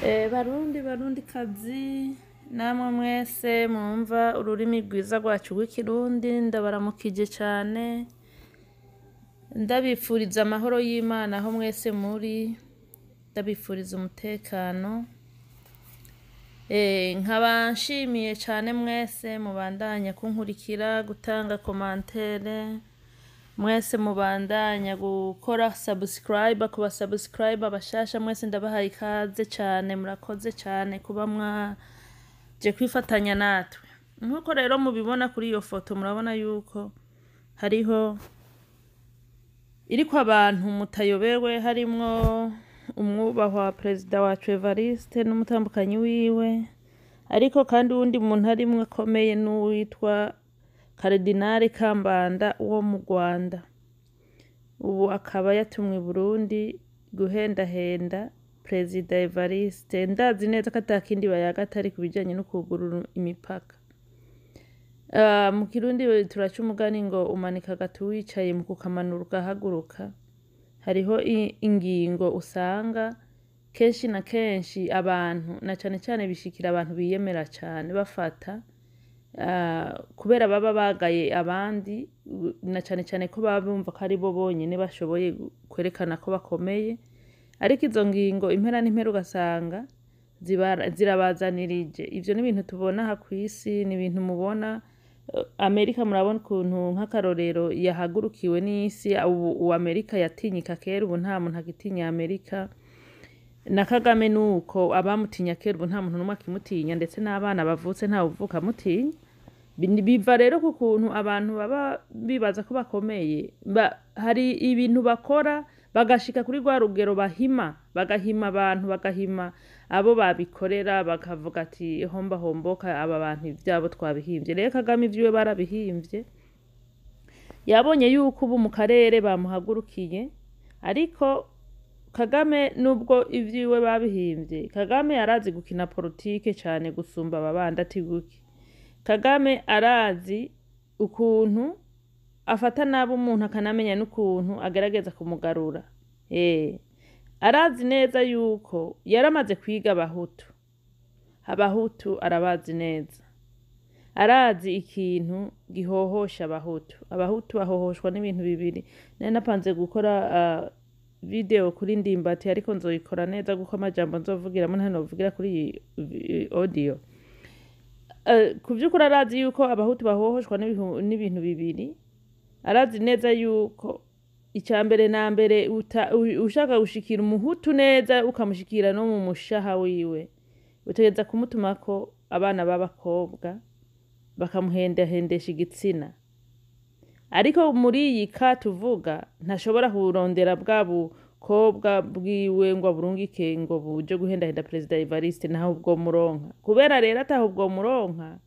Barundi, Barundikazi, namwe mwese mwumva ururimi rwiza rwacu rw'Ikirundi, ndabaramukije cane, ndabifuriza amahoro y'Imana aho mwese muri, ndabifuriza umutekano. Nkaba nshimiye cane mwese mubandanya kunkurikira, gutanga commentaire, mwese mubandanya gukora subscribe. Ku ba subscribe bashasha mwese, ndabahaye ikaze cane. Murakoze cane kuba mwaje kwifatanya natwe. Nk'uko rero mubibona kuri iyo foto, murabona yuko hariho iriko abantu mutayobewe, harimwo umwubahwa perezida wacu Evariste n'umutambukanyi wiwe, ariko kandi uwundi muntu arimwo akomeye n'uwitwa Karidinali Kambanda wo mu Rwanda. Ubu akaba yatumwe i Burundi guhendahenda perezida Evariste. Ndazi neza ko atakindi bayaga atari ku bijanye no kwugurura imipaka. Mu Kirundi turaca umugani ngo umanika agati wicaye, mu kukamanura ugahaguruka. Hariho ingingo usanga kenshi na kenshi abantu, na cane cane bishikira abantu biyemera cane, bafata kubera baba bagaye abandi, na cane cane ko baba bumva ko aribo bonyene bashoboye kwerekana ko bakomeye. Ariko izo ngingo impera n'impera ugasanga zirabazanirije. Ivyo ni ibintu tubona aha kw'isi, ni ibintu mubona. Amerika, murabona ukuntu nk'akarorero yahagurukiwe n'isi. Ubu Amerika yatinyika kera, ubu nta muntu agitinya Amerika. Na Kagame nuko, abamutinya kera ubu nta muntu n'umwe akimutinya, ndetse n'abana bavutse ntawe uvuka amutinya. Biva rero ku kuntu abantu baba bibaza ko bakomeye. Hari ibintu bakora bagashika kuri rwa rugero bahima, bagahima abantu, bagahima abo babikorera, bakavuga ati: "Homba homboka, aba bantu ivyabo twabihimvye." Rero Kagame ivyiwe barabihimvye. Yabonye yuko ubu mu karere bamuhagurukiye. Ariko Kagame, nubwo ivyiwe babihimvye, Kagame arazi gukina politike cane gusumba aba bandi. Ati guki? Kagame arazi ukuntu afata nabi umuntu, akanamenya n'ukuntu agerageza kumugarura. Arazi neza yuko yaramaze kwiga Abahutu. Abahutu arabazi neza, arazi ikintu gihohosha Abahutu. Abahutu bahohoshwa n'ibintu bibiri. Nari napanze gukora video kuri Ndimbati, ariko nzoyikora neza, kuko amajambo nzovugiramo nta novugira kuri iyi audio. Ku vy'ukuri arazi yuko Abahutu bahohoshwa n'ibintu bibiri. Arazi neza yuko icya mbere na mbere, ushaka gushikira Umuhutu neza, ukamushikira no mu mushaha wiwe, utegereza kumutumako abana b'abakobwa bakamuhendahendesha igitsina. Ariko muri iyi ka tuvuga, ntashobora kurondera bwa bukobwa bwiwe ngo aburungike ngo buje guhendahenda perezida Evariste. Ntaho ubwo muronka. Kubera rero ataho ubwo muronka,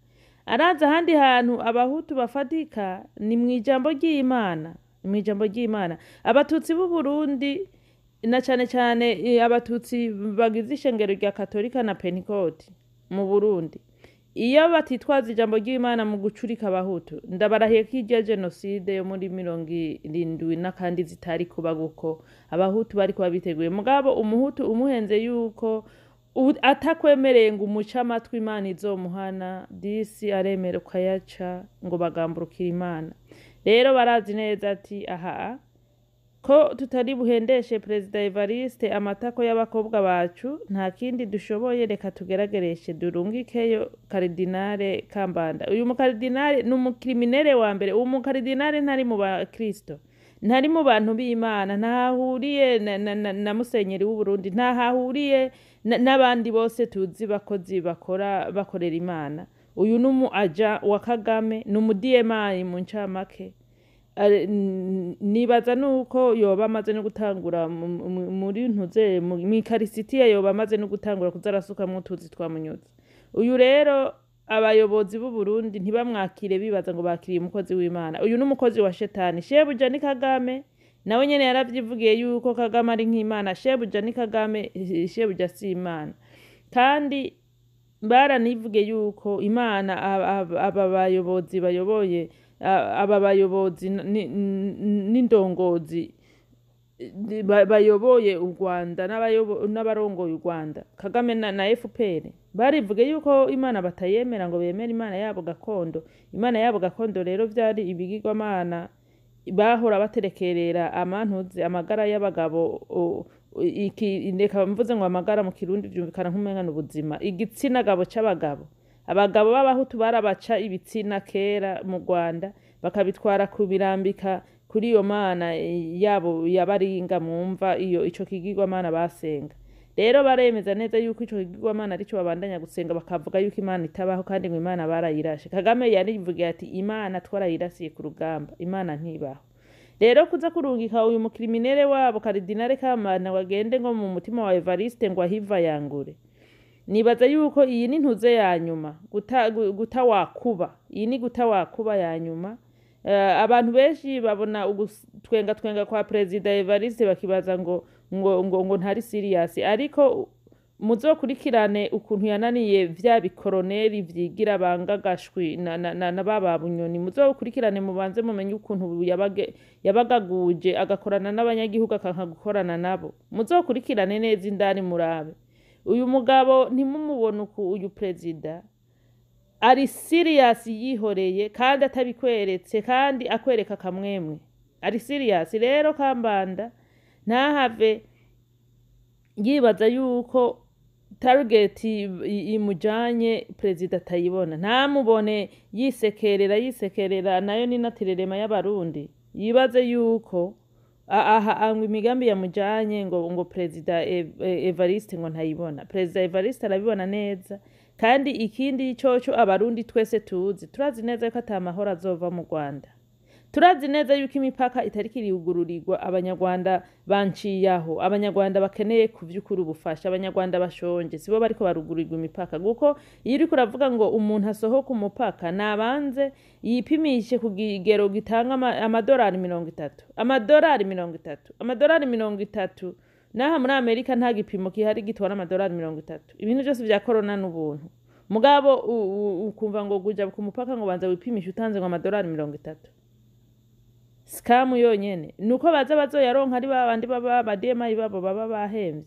arazi ahandi hantu Abahutu bafatika ni mw'ijambo ry'Imana, ni mw'ijambo ry'Imana. Abatutsi b'u Burundi, na cane cane Abatutsi bagize ishengero rya Katolika na Pentikoti mu Burundi, iyo batitwaza ijambo ry'Imana mu gucurika Abahutu, ndabarahiye ko irya jenoside yo muri 70 n'akandi zitari kuba, kuko Abahutu bari kuba biteguye. Mugabo Umuhutu umuhenze yuko atakwemereye ngo umuce amatwi Imana izomuhana, disi aremera ukayaca, ngo bagamburukira Imana. Rero barazi neza ati: "Aha ko tutari buhendeshe perezida Evariste amatako y'abakobwa bacu, nta kindi dushoboye, reka tugeragereshe durungikeyo Karidinale Kambanda." Uyu mukaridinale ni umukriminere wa mbere. Uwo mukaridinale ntari mu bakristo, ntari mu bantu b'Imana, ntahahuriye na musenyeri w'Uburundi, ntahahuriye n'abandi bose tuzi bakozi bakora bakorera Imana. Uyu ni umu agent wa Kagame, ni umu DMI mu ncamake. Nibaza nuko yoba amaze no gutangura muri ntuze mw'ikarisitiya, yoba amaze no gutangura kuza arasukamwo utuzi twa munyuza. Uyu rero abayobozi b'u Burundi ntibamwakire bibaza ngo bakiriye umukozi w'Imana. Uyu ni umukozi wa shetani. Shebuja ni Kagame. Nawe nyene yaravyivugiye yuko Kagame ari nk'Imana. Shebuja ni Kagame, shebuja si Imana. Kandi baranivuge yuko Imana aba bayobozi bayoboye, aba bayobozi n'indongozi. bayoboye u Rwanda n'abarongoye u Rwanda, Kagame na FPR, barivuge yuko Imana batayemera, ngo bemere Imana yabo gakondo. Imana yabo gakondo rero vyari ibigirwamana bahora baterekerera amantuzi, amagara y'abagabo. Iki reka mvuze ngo amagara mu Kirundi vyumvikana nk'umenga n'ubuzima, igitsina gabo c'abagabo. Abagabo b'Abahutu barabaca ibitsina kera mu Rwanda, bakabitwara kubirambika kuri iyo mana yabo yabaringa mwumva iyo ico kigirwamana basenga. Rero baremeza neza yuko ico kigirwamana arico babandanya gusenga, bakavuga yuko Imana itabaho kandi ngo Imana barayirashe. Kagame yarivugiye ati: "Imana twarayirasiye ku rugamba, Imana ntibaho." Rero kuza kurungika uyu mucriminel wabo Cardinal Kambanda ngo agende ngo mu mutima wa Evariste ngo ahiva yangure, nibaza yuko iyi ni ntuze ya nyuma guta wakuba, iyi ni guta wakuba ya nyuma. Abantu benshi babona ugutwenga twenga kwa Perezida Evariste bakibaza ngo ntari serious, ariko muzokurikirane ukuntu yananiye vya bikoroneri vyigira bangagashwi na baba Bunyoni. Muzokurikirane, mubanze mumenye ukuntu yabagaguje agakorana n'abanyagihugu, akanka gukorana nabo. Muzokurikirane neza indani murabe uyu mugabo, ntimumubone uku. Uyu perezida ari serious yihoreye kandi atabikweretse, kandi akwereka akamwemwe, ari serious. Rero Kambanda ntahave yibaza yuko target imujanye perezida atayibona. Ntamubone yisekerera yisekerera, nayo ni natirerema y'Abarundi. Yibaze yuko aha ngo imigambi yamujanye ngo Perezida Evariste ngo ntayibona. Perezida Evariste arabibona neza. Kandi ikindi coco Abarundi twese tuzi, turazi neza yuko ata mahoro azova mu Rwanda. Turazi neza yuko imipaka itariko iriyugururirwa Abanyarwanda banciyaho. Abanyarwanda bakeneye ku vy'ukuri ubufasha, Abanyarwanda bashonje, sibo bariko barugurirwa imipaka. Kuko iyo uriko uravuga ngo umuntu asohoka umupaka nabanze yipimishe ku kigero gitanga amadolari 30, amadolari 30, amadolari 30. Naha muri Amerika nta gipimo gihari gitwara amadolari 30. Ibintu vyose vya korona n'ubuntu, mugabo ukumva ngo kuja ku mupaka ngo banza wipimishe utanze ngo amadolari 30. Scam yonyene nuko baza bazoyaronka ari babandi baba ba DMI babo baba bahemvye.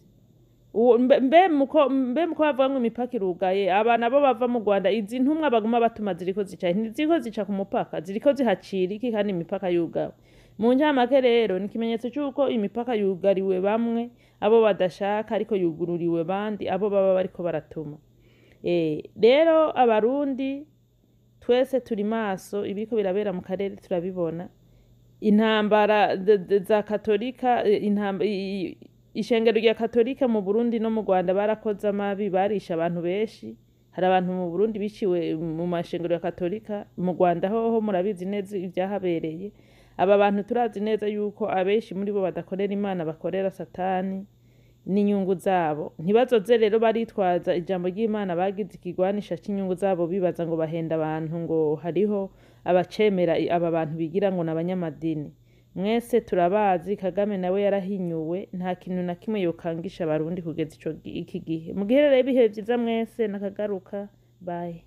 Mbe muko bavuga ngo imipaka irugaye, aba nabo bava mu Rwanda, izi ntumwa baguma batuma ziriko zica, ntiziriko zica ku mupaka, ziriko zihacira iki kandi imipaka yugawe? Mu ncamake rero ni ikimenyetso c'uko imipaka yugariwe bamwe, abo badashaka, ariko yugururiwe bandi, abo baba bariko baratuma. Rero Abarundi twese turi maso, ibiriko birabera mu karere turabibona. Intambara za Katolika, ishengero rya Katolika mu Burundi no mu Rwanda barakoze amabi, barishe abantu benshi. Hari abantu mu Burundi biciwe mu mashengero ya Katolika, mu Rwanda hoho murabizi neza ivyahabereye. Aba bantu turazi neza yuko abenshi muri bo badakorera Imana, bakorera Satani n'inyungu zabo. Ntibazoze rero baritwaza ijambo ry'Imana bagize ikigwanisha c'inyungu zabo, bibaza ngo bahenda abantu, ngo hariho abacemera aba bantu bigira ngo n'abanyamadini. Mwese turabazi. Kagame nawe yarahinyuwe, nta kintu na kimwe yokangisha Abarundi kugeza ico iki gihe. Mugihe rero ibihe vyiza mwese, nakagaruka, bye.